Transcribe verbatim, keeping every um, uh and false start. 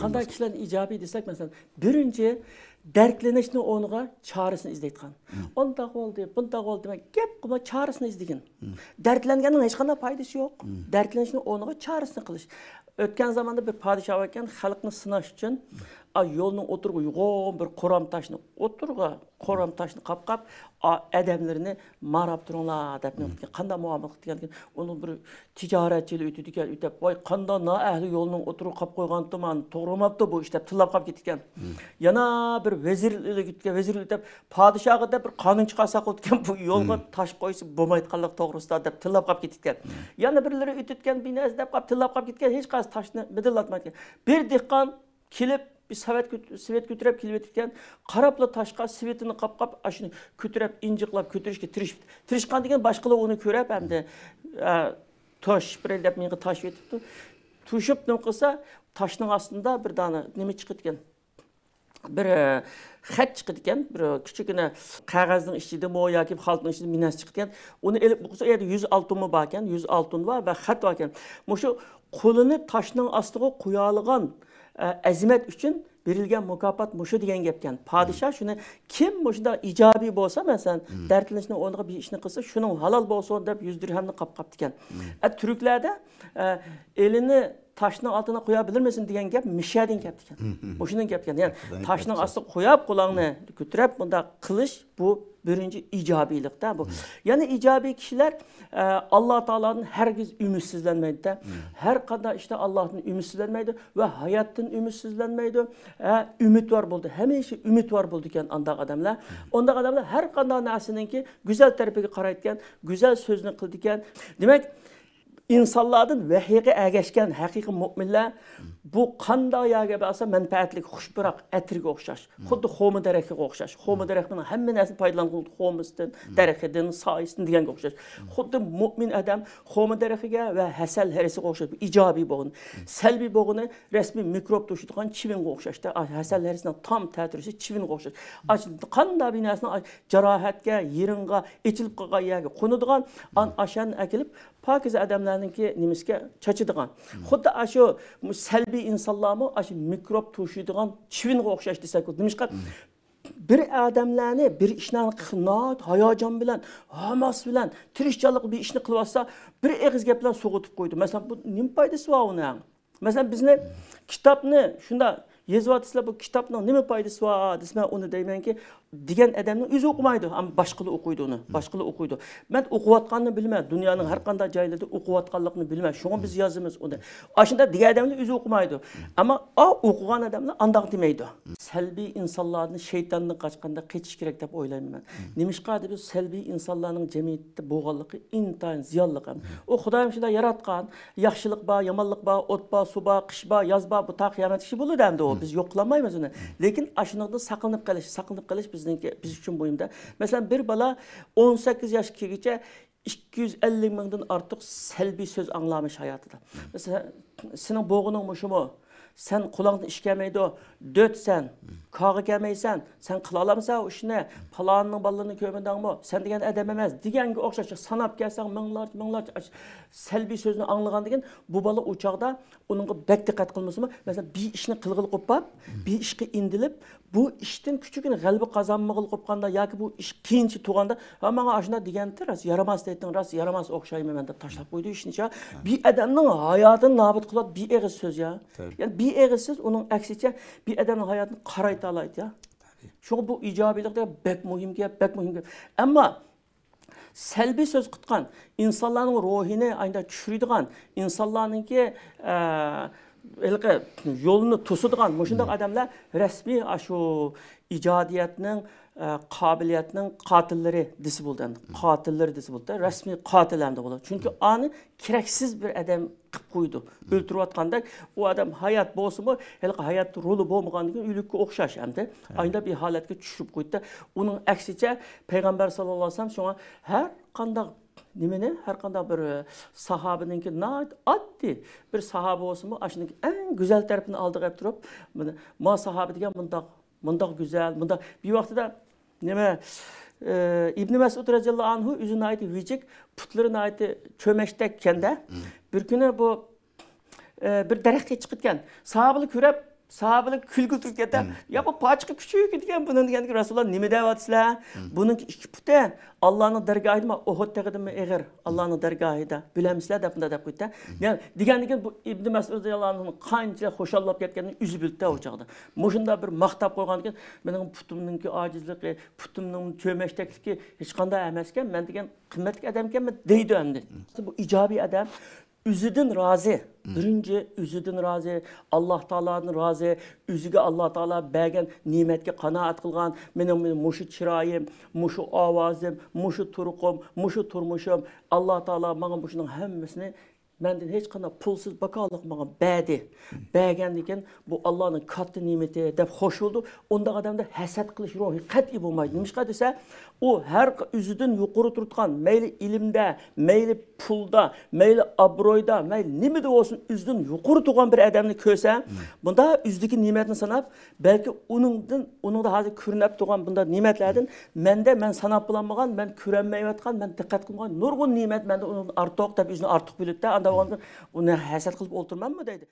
قانداق كىشىلەرنى ئىجابىي دېسەك، مەسىلەن، بىرىنچى، دەردلىنىشنىڭ ئورنىغا چارىسىنى ئىزدەيدىغان. ئۇنداق بولدى، بۇنداق بولدى دېمەي، گەپ قىلماي چارىسىنى ئىزدىگىن. دەردلەنگەننىڭ ھېچقانداق پايدىسى يوق. دەردلىنىشنىڭ ئورنىغا چارىسىنى قىلىش. ئۆتكەن زاماندا بىر پادىشاھ باركەن، خەلقنى سىناش ئۈچۈن، ئا، يولنىڭ ئوتتۇرىغا يوغان بىر قورام تاشنى ئوتتۇرىغا، قورام تاشنى قاپقاپ، ئا، ئادەملىرىنى ماراپ تۇرۇڭلار دەپ نېمە قىلدىكەن، قانداق مۇئامىلە قىلدىكەن دېگەن، ئۇنىڭ بىر تىجارەتچىلەر ئۆتىدىكەن، ئۆتەپ، ۋاي، قانداق نائەھلى يولنىڭ ئوتتۇرىغا قاپ قويغانتىمان، توغرا بولماپتۇ بۇ ئىش دەپ تىللاپ قاپ كېتىدىكەن. يەنە بىر ۋەزىر ئۆتكەن، ۋەزىر ئۆتەپ، پادىشاھقا دەپ بىر قانۇن چىقارساق بولىدىكەن، بۇ يولغا تاش قويسا بولمايدىغانلىق توغرىسىدا دەپ تىللاپ قاپ كېتىدىكەن. يەنە بىرلىرى ئۆتۈتكەن، بىر نەرسە دەپ قاپ، تىللاپ قاپ كېتىدىكەن، ھېچقايسى تاشنى مىدىرلاتمايدىكەن. بىر دېھقان كېلىپ، بىر سېۋەت كۆت-، سېۋەت كۆتۈرۈپ كېلىۋېتىپتىكەن، قاراپلا تاشقا سېۋىتىنى قاپقاپ، ئاشۇنى كۆتۈرۈپ، ئىنجىقلاپ كۆتۈرۈشكە تىرىشىپ، تىرىشقاندىكىن باشقىلار ئۇنى كۆرۈپ، ئەمدى، ئە، تاش بىرەي دەپ مېڭىغا تاش ئېتىپتۇ. توشۇپ نېمە قىلسا، تاشنىڭ ئاستىدا بىر دانە نېمە چىقىدىكەن. بىر، ئە، خەت چىقىدىكەن، بىر كىچىككىنە قەغەزنىڭ ئىچىدىمۇ ياكى خالتىنىڭ ئىچىدە بىر نەرسە چىقىدىكەن. ئۇنى ئېلىپ بولسا، ئۇ يەردە يۈز ئالتۇنمۇ باركەن، يۈز ئالتۇن بار ۋە خەت باركەن. مۇشۇ قولىنى تاشنىڭ ئاستىغا قويالىغان، ئە، ئەزىمەت ئۈچۈن بېرىلگەن مۇكاپات مۇشۇ دېگەن گەپكەن. پادىشاھ شۇنى، كىم مۇشۇنداق ئىجابىي بولسا، مەسىلەن، دەردلىنىشنىڭ ئورنىغا بىر ئىشنى قىلسا، شۇنىڭ ھالال بولسۇن دەپ يۈز دىرھەمنى قاپقاپتىكەن. ئە، تۈركلەردە، ئە، ئېلىنى تاشنىڭ ئالدىنا قويا بىلمىسۇن دېگەن گەپ مىشەدىن كەپتىكەن. مۇشۇنىڭ گەپكەن. يەنى تاشنىڭ ئاستىغا قوياپ، قولۇڭنى كۆتۈرۈپ، بۇنداق قىلىش، بۇ بىرىنچى ئىجابىيلىقتا بۇ. يەنە ئىجابىي كىشىلەر، ئە، ئاللا تائالادىن ھەرگىز ئۈمىدسىزلەنمەيدۇ-دە. ھەر قانداق ئىشتا ئاللاھتىن ئۈمىدسىزلەنمەيدۇ ۋە ھاياتتىن ئۈمىدسىزلەنمەيدۇ. ئە، ئۈمىدۋار بولىدۇ. ھەمىشە ئۈمىدۋار بولىدىكەن ئانداق ئادەملەر. ئانداق ئادەملەر ھەر قانداق نەرسىنىڭكى گۈزەل تەرىپىگە قارايدىكەن، گۈزەل سۆزنى قىلىدىكەن. دېمەك، ئىنسانلاردىن ۋەھىيگە ئەگەشكەن ھەقىقىي مۆمىنلەر بۇ قانداق يەرگە بارسا مەنپەئەتلىك، خۇش پۇراق ئەتىرگە ئوخشاش. خۇددى خورما دەرەخكە ئوخشاش. خورما دەرەخنىڭ ھەممە نەرسىدىن پايدىلانغىلى، خورمىسىدىن، دەرىخىدىن، سايىسىدىن دېگەنگە ئوخشاش. خۇددى مۆمىن ئادەم خورما دەرىخىگە ۋە ھەسەل ھەرىسىگە ئوخشاش ئىجابىي بولغىنى. سەلبىي بولغىنى رەسمىي مىكروب توشۇيدىغان چىۋىنگە ئوخشاشتا. ھەسەل ھەرىسىنىڭ تام تەتۈرىسى چىۋىنگە ئوخشاش. قانداق بىر نەرسىنىڭ جاراھەتكە، يىرىڭغا، ئېچىلىپ قالغان يەرگە قونىدىغان، ئان ئاشانى ئەكېلىپ، پاكىز ئادەملەرنىڭكى نېمىسىگە چاچىدىغان. خۇددى ئاشۇ سەلبىي ئىنسانلارمۇ ئاشۇ مىكروب توشۇيدىغان چىۋىنغا ئوخشاش دېسەك، نېمىشقا؟ بىر ئادەملەرنى، بىر ئىشلارنى قىلىپ، ناھايىتى ھاياجان بىلەن، ھاماس بىلەن، تىرىشچانلىق بىر ئىشنى قىلىۋاتسا، بىر ئېغىز گەپ بىلەن سوغۇتۇپ قويىدۇ. مەسىلەن، بۇ نېمە پايدىسى بار ئۇنىڭ؟ مەسىلەن، بىزنى كىتابنى شۇنداق يېزىۋاتىسىلەر، بۇ كىتابنىڭ نېمە پايدىسى بار دېسە، مەن ئۇنى دەيمەنكى، دېگەن ئادەمنىڭ ئۆزى ئوقۇمايدۇ، ئەمما باشقىلار ئوقۇيدۇ ئۇنى، باشقىلار ئوقۇيدۇ. مەن ئوقۇۋاتقاننى بىلىمەن، دۇنيانىڭ ھەر قانداق جايلىرىدا ئوقۇۋاتقانلىقىنى بىلىمەن، شۇڭا بىز يازىمىز ئۇنى. ئاشۇنداق دېگەن ئادەمنىڭ ئۆزى ئوقۇمايدۇ. ئەمما ئا، ئوقۇغان ئادەملەر ئانداق دېمەيدۇ. سەلبىي ئىنسانلاردىن شەيتاندىن قاچقاندا قېچىش كېرەك دەپ ئويلايمەن مەن. نېمىشقا دېسە، سەلبىي ئىنسانلارنىڭ جەمئىيەتتە بولغانلىقى ئىنتايىن زىيانلىق. ئۇ خۇدايىم شۇنداق ياراتقان، ياخشىلىق بار، يامانلىق بار، ئوت بار، سۇ بار، قىش بار، ياز بار، بۇ تا قىيامەتكىچە بولىدۇ ئەمدى ئۇ. بىز يوقىلالمايمىز ئۇنى. لېكىن ئاشۇنىڭدىن ساقلىنىپ قېلىش، ساقلىنىپ قېلىش بىزنىڭكى، بىز ئۈچۈن مۇھىمدە. مەسىلەن، بىر بالا ئون سەككىز ياشقا كىرگۈچە ئىككى يۈز ئەللىك مىڭدىن ئارتۇق سەلبىي سۆز ئاڭلارمىش ھاياتىدا. مەسىلەن، سېنىڭ بوغۇنۇڭ مۇشۇمۇ؟ سەن قۇلاقنى ئىش كەلمەيدۇ، دۆت سەن، كاغا كەلمەيسەن، سەن قىلالامسەن ئۇ ئىشنى، پالانىنىڭ بالىلىرىنى كۆرمىدىڭمۇ؟ سەن دېگەن ئادەم ئەمەس، دېگەنگە ئوخشاش ساناپ كەلسەڭ مىڭلارچە، مىڭلارچە ئاش-، سەلبىي سۆزنى ئاڭلىغاندىكىن، بۇ بالا ئۇ چاغدا ئۇنىڭغا بەك دىققەت قىلمىسىمۇ، مەسىلەن، بىر ئىشنى قىلغىلى قوپاپ، بىر ئىشقا ئىنتىلىپ، بۇ ئىشتىن كىچىككىنە غەلىبە قازانمىغىلى قوپقاندا ياكى بۇ ئىش قىيىنچە تۇرغاندا، ھە، ماڭا ئاشۇنداق دېگەنتى، راست يارىماس دەيتتىڭ، راست يارىماس ئوخشايمەن مەن دەپ تاشلاپ قويىدۇ ئىشنى. بىر ئادەمنىڭ ھاياتىنى نابۇت قىلىدۇ بىر ئېغىز سۆز يا. يەنى بىر ئېغىز سۆز ئۇنىڭ ئەكسىچە بىر ئادەمنىڭ ھاياتىنى قارايتالايدۇ يا. شۇڭا بۇ ئىجابىيلىق دېگەن بەك مۇھىم گەپ، بەك مۇھىم گەپ. ئەمما سەلبىي سۆز قىلغان ئىنسانلارنىڭ روھىنى ئاينا چۈشۈرىدىغان، ئىنسانلارنىڭكى، ئە، ھېلىقى يولىنى توسىدىغان مۇشۇنداق ئادەملەر رەسمىي ئاشۇ ئىجادىيەتنىڭ، ئە، قابىلىيەتنىڭ قاتىللىرى دېسە بولىدۇ ئەمدى. قاتىللىرى دېسە بولىدۇ. رەسمىي قاتىل ئەمدى بۇلار. چۈنكى ئانى كېرەكسىز بىر ئادەم قىلىپ قويىدۇ. ئۆلتۈرۈۋاتقاندەك، ئۇ ئادەم ھايات بولسىمۇ، ھېلىقى ھاياتتا رولى بولمىغاندىكىن ئۆلۈككە ئوخشاش ئەمدى. ئايدا بىر ھالەتكە چۈشۈپ قويدى. ئۇنىڭ ئەكسىچە، پەيغەمبەر ساللاللاھۇ ئەلەيھى ۋەسەللەم شۇڭا ھەر قانداق نېمىنى، ھەر قانداق بىر، ئە، ساھابىنىڭكى ناھايىتى ئاددىي بىر ساھابە بولسىمۇ، ئاشۇنىڭكى ئەڭ گۈزەل تەرىپىنى ئالدىغا ئەپ تۇرۇپ، مانا، ما ساھابە دېگەن مۇنداق، مۇنداق گۈزەل، مۇنداق. بىر ۋاقتىدا نېمە، ئى، ئىبنى مەسئۇد رەزىياللاھۇ ئەنھۇ ئۆزى ناھايىتى ۋىجىك، پۇتلىرى ناھايىتى چۆمەچتەك ئىكەندە، بىر كۈنى بۇ، ئى، بىر دەرەخكە چىقىدىكەن. ساھابىلەر كۆرۈپ، ساھابىلەر كۈلكە تۇتۇپ كەتتى. يا بۇ پاچىقى كۈچۈك ئىكەن بۇنىڭ دېگەندىكىن، رەسۇلاللا نېمە دەۋاتىسىلەر؟ بۇنىڭكى ئىككى پۇتى ئاللانىڭ دەرگاھىدىمۇ ئۇھۇد تېغىدىنمۇ ئېغىر، ئاللانىڭ دەرگاھىدا. بىلەمسىلەر دەپ مۇنداق دەپ قويدى. يەنى دېگەندىكىن بۇ ئىبنى مەسئۇد رەزىياللاھۇ ئەنھۇ قانچىلىك خۇشاللاپ كەتكەنلىكىنى ئۆزى بىلدى ئۇ چاغدا. مۇشۇنداق بىر ماختاپ قويغاندىكىن، مېنىڭ پۇتۇمنىڭكى ئاجىزلىقى، پۇتۇمنىڭ چۆمەچتەكلىكى ھېچقانداق ئەمەسكەن، مەن دېگەن قىممەتلىك ئادەمكەنمەن دەيدۇ ئەمدى. بۇ ئىجابىي ئادەم. ئۆزىدىن رازى. بىرىنچى، ئۆزىدىن رازى، ئاللا تائالادىن رازى، ئۆزىگە ئاللا تائالا بەرگەن نېمەتكە قانائەت قىلغان، مېنىڭ، مېنىڭ مۇشۇ چىرايىم، مۇشۇ ئاۋازىم، مۇشۇ تۇرقۇم، مۇشۇ تۇرمۇشۇم، ئاللا تائالا ماڭا مۇشۇنىڭ ھەممىسىنى مەندىن ھېچقانداق پۇلسىز باكالىق ماڭا بەردى. بەرگەندىن كېيىن بۇ ئاللانىڭ كاتتا نېمىتى دەپ خوش بولىدۇ. ئۇنداق ئادەمدە ھەسەت قىلىش روھى قەتئىي بولمايدۇ. نېمىشقا دېسە، ئۇ ھەر ق-، ئۆزىدىن يۇقىرى تۇرۇتقان، مەيلى ئىلىمدە، مەيلى پۇلدا، مەيلى ئابرويدا، مەيلى نېمىدە بولسۇن، ئۆزىدىن يۇقىرى تۇرغان بىر ئادەمنى كۆرسە، بۇندا ئۆزىدىكى نېمەتنى ساناپ، بەلكى ئۇنىڭدىن، ئۇنىڭدا ھازىر كۆرۈنۈپ تۇرغان بۇنداق نېمەتلەردىن مەندە، مەن ساناپ بولالمىغان، مەن كۆرەلمەيۋاتقان، مەن دىققەت قىلمىغان نۇرغۇن نېمەت مەندە ئۇنىڭدىن ئارتۇق دەپ ئۆزىنى ئارتۇق بىلىدىدە، ئانداق بولغاندا ئۇنى ھەسەت قىلىپ ئولتۇرماممۇ دەيدۇ.